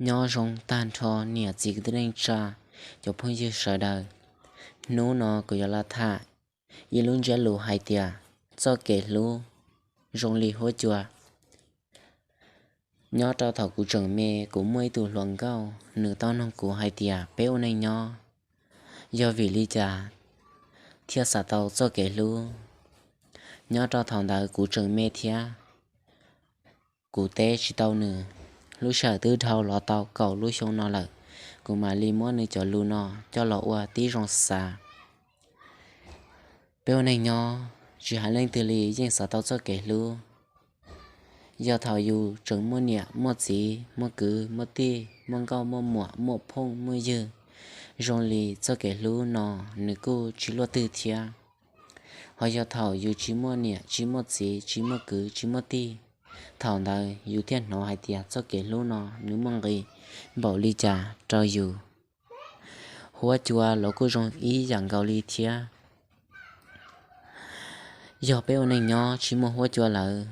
Nyob zoo tag nrho niam txiv kwv tij neej tsa, cov phooj ywg sawv daws. Hnub no kuv yuav los tham ib lub ntsiab lus hais tias txoj kev hlub zoo li huab cua. Nyob rau thaum kuv tseem me, kuv muaj ib tug hluas nkauj, nws tau noog kuv hais tias peb ua neej nyob yog vim li cas thiaj xav tau txoj kev hlub. Nyob rau thaum ntawd kuv tseem me thiab, kuv teb tsis tau nws. Lub sij hawm twb dhau los tau kaum lub xyoo no lawm, kuv mam li muab nws cov lus no coj los ua tib zoo xav. Peb ua neej nyob, tsis hais leej twg li yeej xav tau txoj kev hlub. Yog thaum yus tseem muaj niam muaj txiv, muaj kwv muaj tij, muaj nkauj muaj muam, muaj phooj muaj ywg, zoo li txoj kev hlub no nws kuj tsis luaj twg thiab. Ho yog thaum yus tsis muaj niam tsis muaj txiv, tsis muaj kwv tsis muaj tij, thaum ntawd yus thiaj hnov hais tias txoj kev hlub no nws muaj nqis npaum li cas rau yus. Huab cua los kuj zoo ib yam nkaus li thiab. Yog peb ua neej nyob tsis muaj huab cua lawm,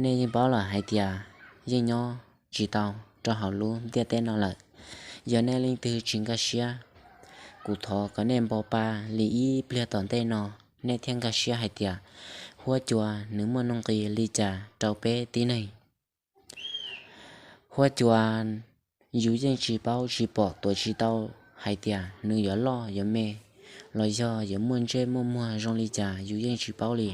nej yeej paub lawm hais tias yeej nyob tsis tau rau hauv lub ntiaj teb no lawm. Yog nej leej twg tsis nkag siab, kuv thov kom nej npo pa li ib pliag tom ntej no, nej thiaj nkag siab hais tias huab cua nws muaj nuj nqis li cas rau peb tib neeg. Huab cua yus yeej tsis paub tsis pom tuav tsis tau hais tias nws yuav loj yuav me los yog yuav muaj ntsej muaj muag zoo li cas yus yeej tsis paub li.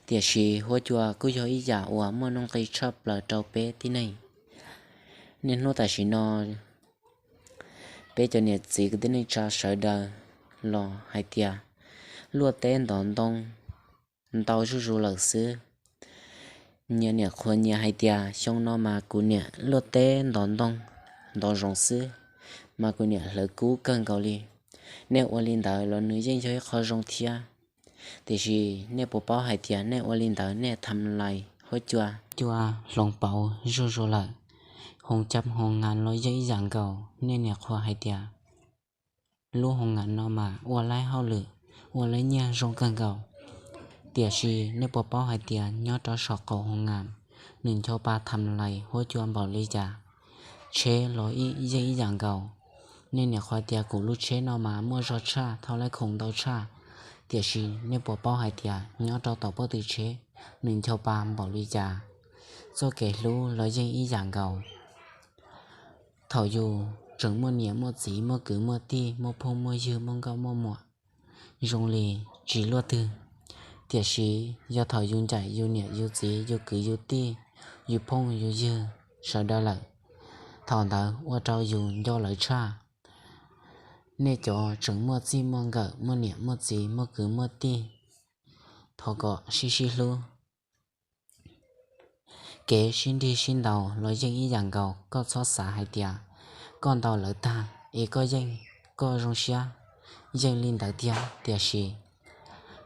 Tiam sis huab cua kuj yog ib yam uas muaj nuj nqis tshaj plaws rau peb tib neeg. Niaj hnub tam sim no peb cov niam txiv kwv tij neej tsa sawv daws los hais tias luaj teb ntov ntoo ntau zuj zus lawm xwb. Nyias niam qhuas nyias hais tias xyoo no mas kuv niam luaj teb ntov ntoo ntov zoov xwb, mas kuv niam hlawv kub kawg nkaus li. Nej ua li ntawd los nws yeej yog ib qho zoo thiab. Tiam sis nej puas paub hais tias nej ua li ntawd nej tham lais huab cua, cua hloov pauv zuj zus lawm. Hoo cab hoo ngam los yeej ib yam nkaus, nej niam qhuas hais tias lub hoo ngam no mas ua laib hauj lwm, ua laib nyiaj zoo kawg nkaus. Tiam sis nej puas paub hais tias nyob rau saum qaum hoo ngam, nws ncho pa tham lais huab cua npaum li cas. Tsheb los yeej ib yam nkaus. Nej niam qhuas tias kuv lub tsheb no mas muaj zog tshaj, thauj laib khoom ntau tshaj. Tiam sis nej puas paub hais tias nyob rau tom pob tw tsheb, nws ncho pa npaum li cas. Txoj kev hlub los yeej ib yam nkaus. Thaum yus tseem muaj niam muaj txiv, muaj kwv muaj tij, muaj phooj muaj ywg, muaj nkauj muaj muam, zoo li tsis luaj twg. Tiam sis yog thaum yus ncaim yus niam yus txiv, yus kwv yus tij, yus phooj yus ywg sawv daws lawm, thaum ntawd ua rau yus nco lawv tshaj. Nej cov tseem muaj txij muaj nkawm, muaj niam muaj txiv, muaj kwv muaj tij, thov kom sib sib hlub. Kev sib nrig sib ntaus los yeej ib yam nkaus, koj txhob xav hais tias koj ntaus lawv tag es koj yeej, koj zoo siab yeej li ntawd tiag. Tiam sis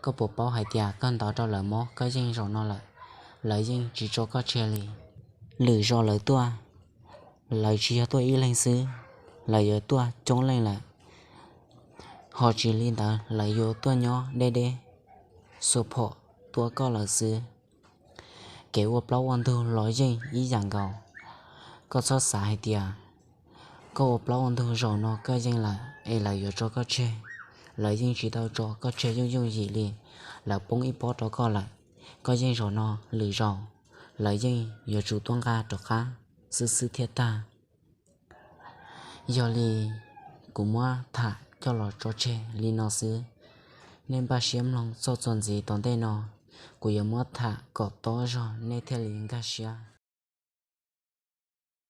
koj puas paub hais tias koj ntaus rau lawv mob koj yeej zaum no lawm, lawv yeej tsis tso koj tseg li. Lwm zaus lawv tuaj, lawv tsis yog tuaj ib leeg xwb, lawv yuav tuaj coob leej lawm. Ho tsis li ntawd lawv yuav tuaj nyob deb deb, xuas phom tua koj lawm xwb. Kev ua plaub ua ntug los yeej ib yam nkaus. Koj txhob xav hais tias koj ua plaub ua ntug zaum no koj yeej lawm es lawv yuav tso koj tseg. Lawv yeej tsis tau tso koj tseg yooj yooj yim li. Lawv poob ib pob rau koj lawm, koj yeej zaum no, lwm zaus lawv yeej yuav tsum tuaj nqa rov qab xwb xwb thiaj tag. Yog li kuv muab tham coj los tso tseg li no xwb. Nej npaj siab mloog txoj txuas ntxiv tom ntej no, kuv yuav muab tham kom tob zog nej thiaj li nkag siab.